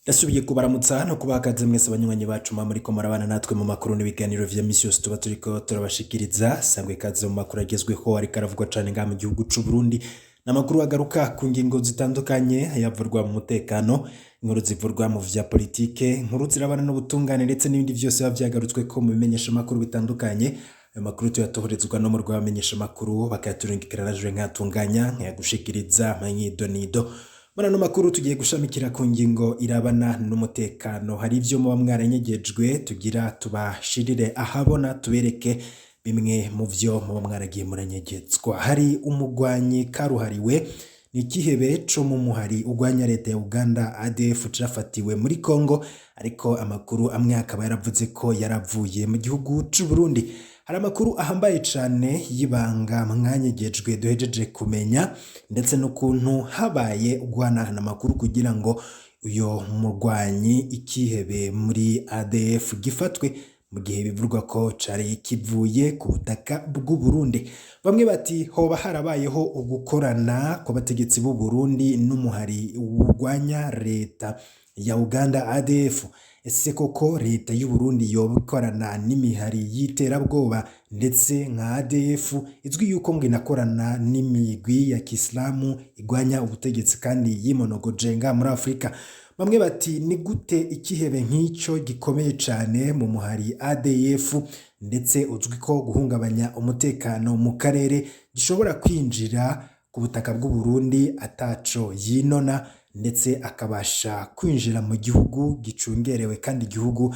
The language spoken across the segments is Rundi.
Ndasubiye kubaramutsa no kubaha ikaze mwese abanywanyi bacu muba muriko murabana natwe mu makuru n'ibiganiro vya misi yose tuba turiko turabashikiriza. Sangwe ikaze mu makuru agezweho ariko aravugwa cane ngaha mu gihugu c'u Burundi. Ni amakuru agaruka ku ngingo zitandukanye, ayavurwa mu mutekano, inkuru zivurwa mu vya politike, inkuru zirabana n'ubutungane ndetse n'ibindi vyose biba vyagarutsweko mu bimenyeshamakuru bitandukanye. Ayo makuru tuyatoherezwa no mu rw'abamenyeshamakuru bakayaturungikira naje nkayatunganya nkayagushikiriza mwidonido. Muri ano makuru tugiye gushamikira ku ngingo irabana n'umutekano. Hari ivyo muba mwaranyegejwe tugira tubashirire ahabona tubereke bimwe mu vyo muba mwaragiye muranyegetswa. Hari umugwanyi karuhariwe ni ikihebe co mu muhari ugwanya leta ya Uganda ADF cafatiwe muri Congo, ariko amakuru amwe akaba yaravuze ko yaravuye mu gihugu c'u Burundi. Hari amakuru ahambaye cane y'ibanga mwanyegejwe duhejeje kumenya, ndetse n'ukuntu habaye guhanahana amakuru kugira ngo uyo murwanyi ikihebe muri ADF gifatwe, mu gihe bivugwa ko cari kivuye ku butaka bw'u Burundi. Bamwe bati hoba harabayeho ugukorana kw'abategetsi b'u Burundi n'umuhari urwanya leta ya Uganda ADF. Ese koko leta y'u Burundi yoba ikorana n'imihari y'iterabwoba ndetse nka ADF izwi yuko ngo inakorana n'imigwi ya Kisilamu igwanya ubutegetsi kandi yimonogoje ngaha muri Afurika? Bamwe bati ni gute ikihebe nk'ico gikomeye cane mu muhari ADF ndetse uzwi ko guhungabanya umutekano mu karere gishobora kwinjira ku butaka bw'u Burundi ataco yinona, ndetse akabasha kwinjira mu gihugu gicungerewe kandi igihugu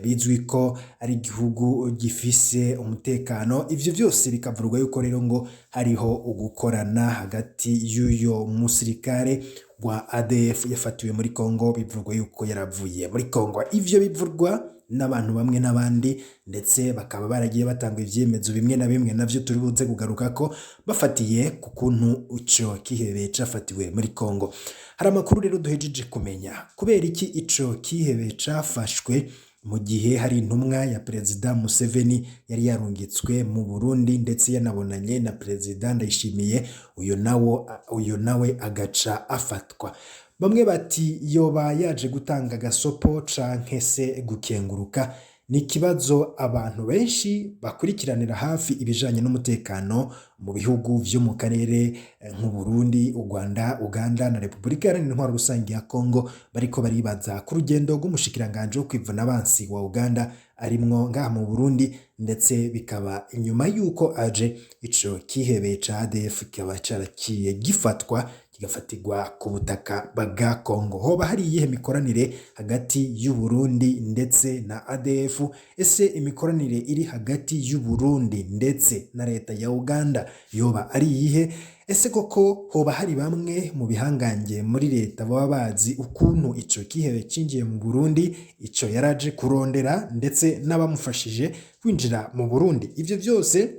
bizwi ko ari igihugu gifise umutekano. Ivyo vyose bikavurwa yuko rero ngo hariho ugukorana hagati y'uyo musirikare wa ADF yafatiwe muri Congo, bivurwa yuko yaravuye muri Congo. Ivyo bivurwa n'abantu bamwe n'abandi, ndetse bakaba baragiye batanga ivyemezo bimwe na bimwe navyo turi buze kugarukako bafatiye ku kuntu ico kihebe cafatiwe muri Congo. Hari amakuru rero duhejeje kumenya. Kubera iki ico kihebe cafashwe mu gihe hari intumwa ya Perezida Museveni yari yarungitswe mu Burundi ndetse yanabonanye na Perezida Ndayishimiye, uyo nawe agaca afatwa? Bamwe bati yoba yaje gutanga agasopo canke se gukenguruka. Ni ikibazo abantu benshi bakurikiranira hafi ibijanye n'umutekano mu bihugu vyo mu karere nk'u Burundi, u Rwanda, Uganda na Repubulika Iharanira Intwaro Rusange ya Congo bariko baribaza ku rugendo rw'umushikiranganji wo kwivuna abansi wa Uganda arimwo ngaha mu Burundi, ndetse bikaba inyuma yuko aje ico kihebe ca ADF kikaba caraciye gifatwa kigafatirwa ku butaka bwa Congo. Hoba hari iyihe mikoranire hagati y'u Burundi ndetse na ADF? Ese imikoranire iri hagati y'u Burundi ndetse na leta ya Uganda yoba ari iyihe? Ese koko hoba hari bamwe mu bihangange muri leta baba bazi ukuntu ico kihebe cinjiye mu Burundi, ico yaraje kurondera ndetse n'abamufashije kwinjira mu Burundi? Ivyo vyose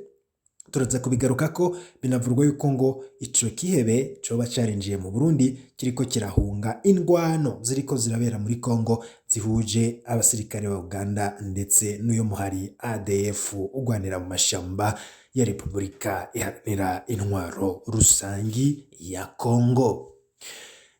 turaza kubigarukako. Binavurwa yuko ngo ico kihebe coba carinjiye mu Burundi kiriko kirahunga indwano ziriko zirabera muri Congo zihuje abasirikare ba Uganda ndetse n'uyo muhari ADF ugwanira mu mashamba ya Repubulika Iharanira Intwaro Rusangi ya Congo.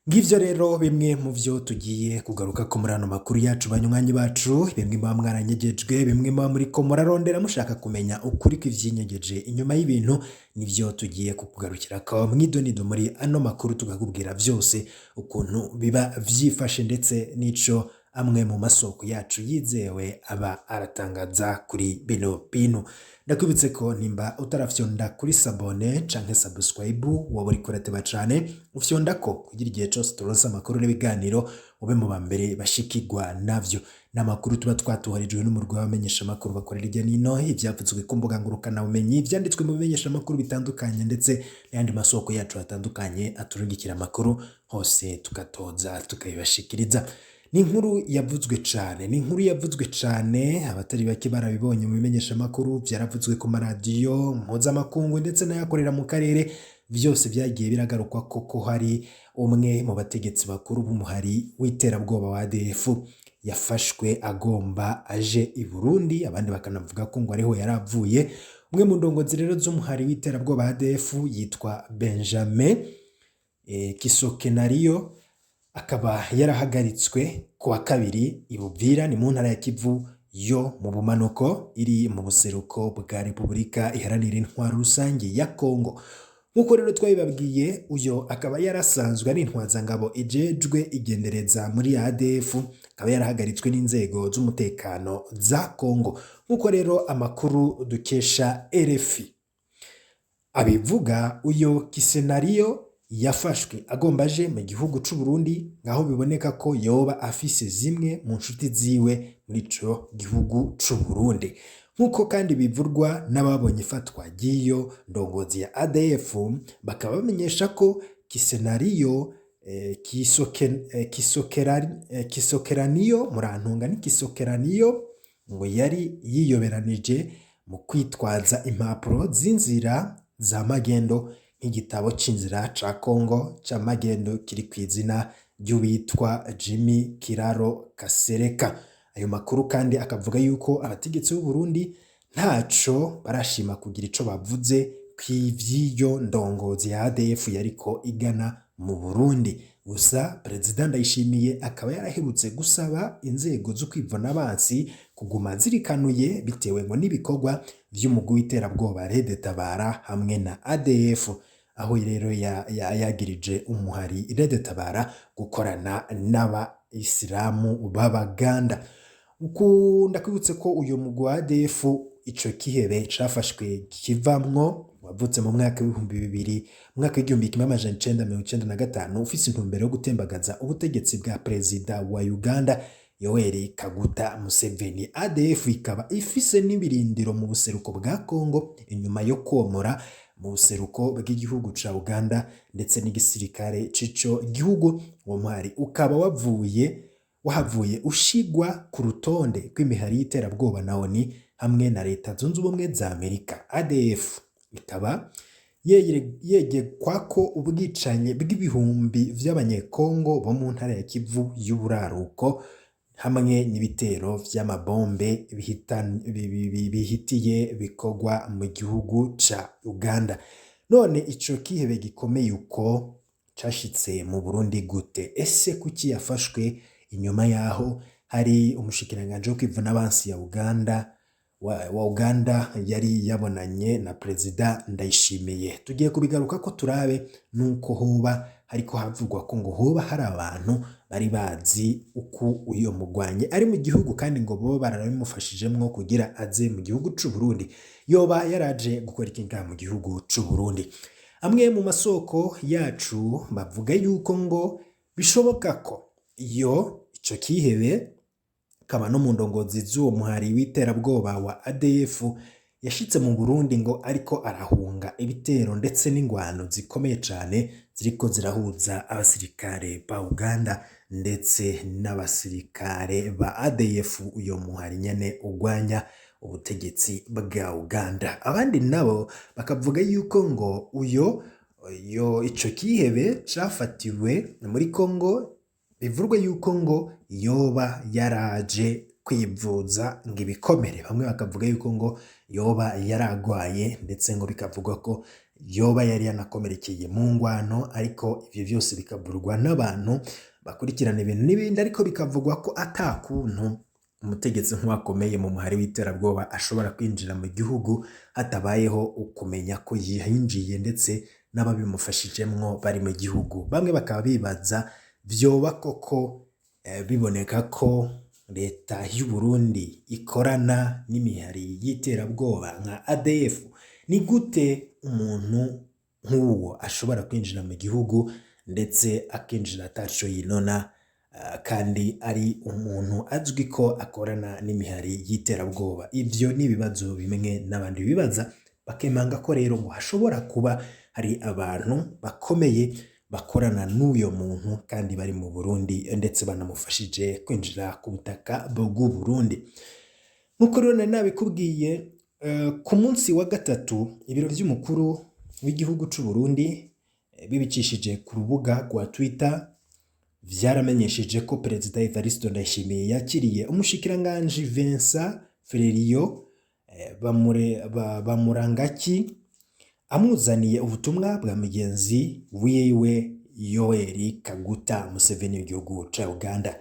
Ngivyo rero bimwe mu vyo tugiye kugaruka ko muri ano makuru yacu, banywanyi bacu, bimwe muba mwaranyegejwe, bimwe muba muriko murarondera mushaka kumenya ukuri kw'ivyinyegeje inyuma y'ibintu, nivyo tugiye kukugarukirako mwidonido muri ano makuru, tukakubwira vyose ukuntu biba vyifashe ndetse n'ico amwe mu masoko yacu yizewe aba aratangaza kuri bino bintu. Ndakwibutse ko nimba utarafyonda kuri s'abonner canke subscribe, woba uriko urateba cane. Ufyonda ko kugira igihe cose turonse amakuru n'ibiganiro ube mu ba mbere bashikirwa navyo. N'amakuru tuba twatoherejwe n'umurwi w'abamenyeshamakuru bakorera hirya n'ino, ivyavuzwe ku mbuga ngurukanabumenyi, ivyanditswe mu bimenyeshamakuru bitandukanye ndetse n'ayandi masoko yacu atandukanye aturungikira amakuru, hose tugatoza tukabibashikiriza. Ni inkuru yavuzwe cane, ni inkuru yavuzwe cane, abatari bake barabibonye mu bimenyeshamakuru, vyaravuzwe ku maradiyo mpuzamakungu ndetse n'ayakorera mu karere, vyose vyagiye biragarukwa ko hari umwe mu bategetsi bakuru b'umuhari w'iterabwoba wa ADF yafashwe agomba aje i Burundi, abandi bakanavuga ko ngo ariho yaravuye. Umwe mu ndongozi rero z'umuhari w'iterabwoba ADF yitwa Benjamin Kisokenariyo. Akaba yarahagaritswe ku wa kabiri i Buvira, ni mu ntara ya Kivu yo mu bumanuko iri mu buseruko bwa Repubulika Iharanira Intwaro Rusange ya Kongo. Nk'uko rero twabibabwiye, uyo akaba yarasanzwe ari intwazangabo ijejwe igendereza muri ADF, akaba yarahagaritswe n'inzego z'umutekano za Kongo. Nk'uko rero amakuru dukesha RFI abivuga, uyo Kisenariyo yafashwe agomba aje mu gihugu c'u Burundi, ngaho biboneka ko yoba afise zimwe mu nshuti ziwe muri ico gihugu c'u Burundi. Nk'uko kandi bivurwa n'ababonye ifatwa ry'iyo ndongozi ya ADF, bakaba bamenyesha ko Kisenariyo Kisokeraniyo, murantunga, ni Kisokeraniyo, ngo yari yiyoberanije mu kwitwaza impapuro z'inzira za magendo, nk'igitabo c'inzira ca Kongo ca magendo kiri kw'izina ry'uwitwa Jimmy Kiraro Kasereka. Ayo makuru kandi akavuga yuko abategetsi b'u Burundi ntaco barashima kugira ico bavuze kw'ivy'iyo ndongozi ya ADF yariko igana mu Burundi. Gusa Perezida Ndayishimiye akaba yaraherutse gusaba inzego zo kwivuna abansi kuguma zirikanuye, bitewe ngo n'ibikorwa vy'umugwi w'iterabwoba Red Tabara hamwe na ADF, aho rero yagirije umuhari Red Tabara gukorana n'abayisilamu b'Abaganda. Ndakwibutse ko uyu mugwi wa ADF ico kihebe cafashwe kivamwo wavutse mu mwaka w'2000, mwaka w'1995, ufise intumbero yo gutembagaza ubutegetsi bwa perezida wa Uganda Yoweri Kaguta Museveni. ADF ikaba ifise n'ibirindiro mu buseruko bwa Kongo, inyuma yo komora mu buseruko bw'igihugu ca Uganda ndetse n'igisirikare c'ico gihugu. Uwo muhari ukaba wahavuye ushigwa ku rutonde rw'imihari y'iterabwoba na ONU hamwe na Leta Zunze Ubumwe za Amerika. ADF ikaba yegekwako ubwicanyi bw'ibihumbi vy'Abanyekongo bo mu ntara ya Kivu y'uburaruko hamwe n'ibitero vy'amabombe bihitiye bikorwa mu gihugu ca Uganda. None ico kihebe gikomeye uko cashitse mu Burundi gute? Ese kuki yafashwe inyuma yaho hari umushikiranganji wo kwivuna abansi ya Uganda wa Uganda yari yabonanye na Perezida Ndayishimiye? Tugiye kubigaruka ko turabe nuko hoba hariko havugwa ko ngo hoba hari abantu bari bazi uko uyo mugwanyi ari mu gihugu, kandi ngo boba barabimufashijemwo kugira aze mu gihugu c'u Burundi. Yoba yaraje gukora iki ngaha mu gihugu c'u Burundi? Amwe mu masoko yacu bavuga yuko ngo bishoboka ko iyo ico kihebe kaba no mu ndongozi z'uwo muhari w'iterabwoba wa ADF yashitse mu Burundi ngo ariko arahunga ibitero ndetse n'ingwano zikomeye cane ziriko zirahuza abasirikare ba Uganda ndetse n'abasirikare ba ADF, uyo muhari nyene ugwanya ubutegetsi bwa Uganda. Abandi nabo bakavuga yuko ngo uyo yo ico kihebe cafatiwe muri Kongo, bivurwa yuko ngo yoba yaraje kwivuza ngo ibikomere. Bamwe bakavuga yuko ngo yoba yaragwaye, ndetse ngo bikavugwa ko yoba yari yanakomerekeye mu ngwano, ariko ivyo vyose bikavurwa n'abantu bakurikirana ibintu n'ibindi. Ariko bikavugwa ko ata kuntu umutegetsi nk'uwakomeye mu muhari w'iterabwoba ashobora kwinjira mu gihugu hatabayeho ukumenya ko yihinjiye ndetse n'ababimufashijemwo bari mu gihugu. Bamwe bakaba bibaza vyoba koko biboneka ko leta y'u Burundi ikorana n'imihari y'iterabwoba nka ADF. Ni gute umuntu nk'uwo ashobora kwinjira mu gihugu, ndetse akinjira ataco yinona, kandi ari umuntu azwi ko akorana n'imihari y'iterabwoba? Ivyo ni ibibazo bimwe n'abandi bibaza, bakemanga ko rero ngo hashobora kuba hari abantu bakomeye bakorana n'uyo muntu kandi bari mu Burundi, ndetse banamufashije kwinjira ku butaka bw'u Burundi. Nk'uko rero nari nabikubwiye, ku munsi wa gatatu ibiro vy'umukuru w'igihugu c'u Burundi bibicishije ku rubuga rwa Twitter vyaramenyesheje ko Perezida Evariste Ndayishimiye yakiriye umushikiranganji Vincent Ferrerio Bamurangaki, amuzaniye ubutumwa bwa mugenzi wiwe. Yoweri Kaguta Museveni w'igihugu ca Uganda.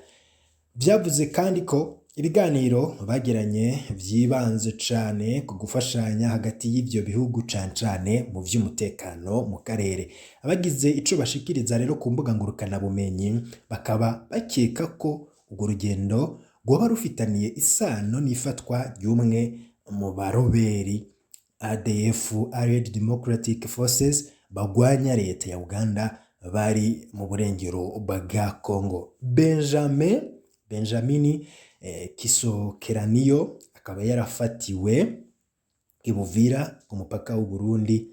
Vyavuze kandi ko ibiganiro bagiranye vyibanze cane ku gufashanya hagati y'ivyo bihugu cane cane mu vy'umutekano mu karere. Abagize ico bashikiriza rero ku mbuga ngurukanabumenyi bakaba bakeka ko urwo rugendo rwoba rufitaniye isano n'ifatwa ry'umwe mu baroberi ADF Allied Democratic Forces bagwanya leta ya Uganda bari mu burengero bwa Congo. Benjamin Kisokeraniyo akaba yarafatiwe i Buvira ku mupaka w'u Burundi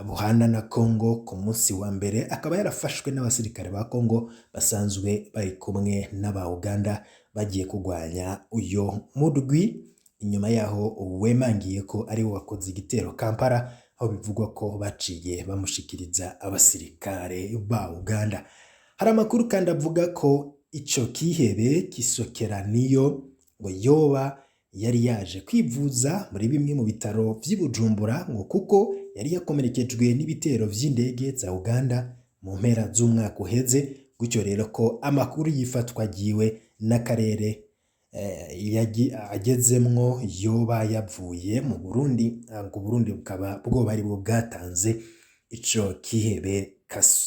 buhana na Congo ku munsi wa mbere, akaba yarafashwe n'abasirikare ba Congo basanzwe bari kumwe n'aba Uganda bagiye kurwanya uyo murwi, inyuma yaho wemangiye ko ari we wakoze igitero Kampala, aho bivugwa ko baciye bamushikiriza abasirikare ba Uganda. Hari amakuru kandi avuga ko ico kihebe Kisokeraniyo ngo yoba yari yaje kwivuza muri bimwe mu bitaro vy'i Bujumbura, ngo kuko yari yakomerekejwe n'ibitero vy'indege za Uganda mu mpera z'umwaka uheze, gutyo rero ko amakuru y'ifatwa ryiwe n'akarere agezemwo yoba yavuye mu Burundi, ngo Burundi bukaba bwoba ari bwo bwatanze ico kihebe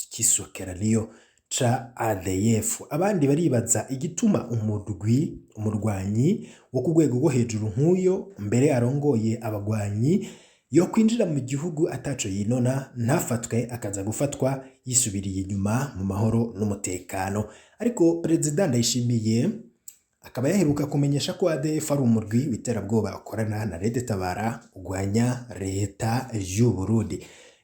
Kisokeraniyo ca ADF. Abandi baribaza igituma umurwi umurwanyi wo ku rwego rwo hejuru nk'uyo mbere arongoye abagwanyi yo kwinjira mu gihugu ataco yinona, ntafatwe, akaza gufatwa yisubiriye inyuma mu mahoro n'umutekano. Ariko Perezida Ndayishimiye akaba yaheruka kumenyesha ko ADF ari umurwi w'iterabwoba ukorana na Red Tabara urwanya leta y'u Burundi.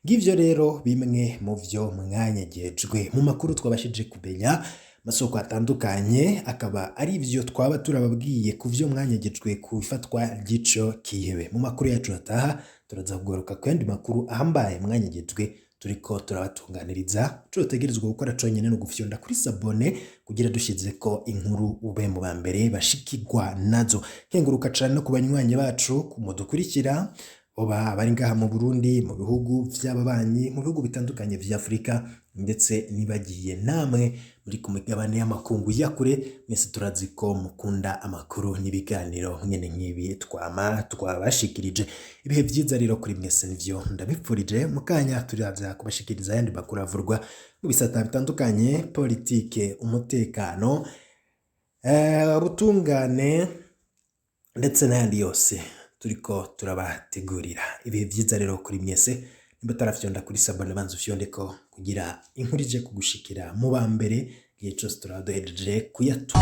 Ngivyo rero bimwe mu vyo mwanyegejwe mu makuru twabashije kumenya masoko atandukanye, akaba ari ivyo twaba turababwiye ku vyo mwanyegejwe ku ifatwa ry'ico kihebe. Mu makuru yacu ataha turaza kugaruka ku yandi makuru ahambaye mwanyegejwe turiko turabatunganiriza. Ico utegerezwa gukora conyene ni ugufyonda kuri s'abonner kugira dushizeko inkuru ube mu ba mbere bashikirwa nazo. Nkenguruka cane no ku banywanyi bacu mudukurikira, boba bari ngaha mu Burundi, mu bihugu vy'ababanyi, mu bihugu bitandukanye vya Afurika, ndetse nibagiye namwe muri ku migabane y'amakungu ya kure. Mwese turazi ko mukunda amakuru n'ibiganiro mwene nk'ibi twama twabashikirije. Ibihe vyiza rero kuri mwese nivyo ndabipfurije. Mu kanya turaza kubashikiriza ayandi makuru avurwa mu bisata bitandukanye: politike, umutekano, ubutungane ndetse n'ayandi yose turiko turabategurira. Ibihe vyiza rero kuri mwese. Nimba utarafyonda kuri s'abonner, banza ufyondeko kugira inkuru ije kugushikira mu ba mbere igihe cose turaba duhejeje kuyatunga.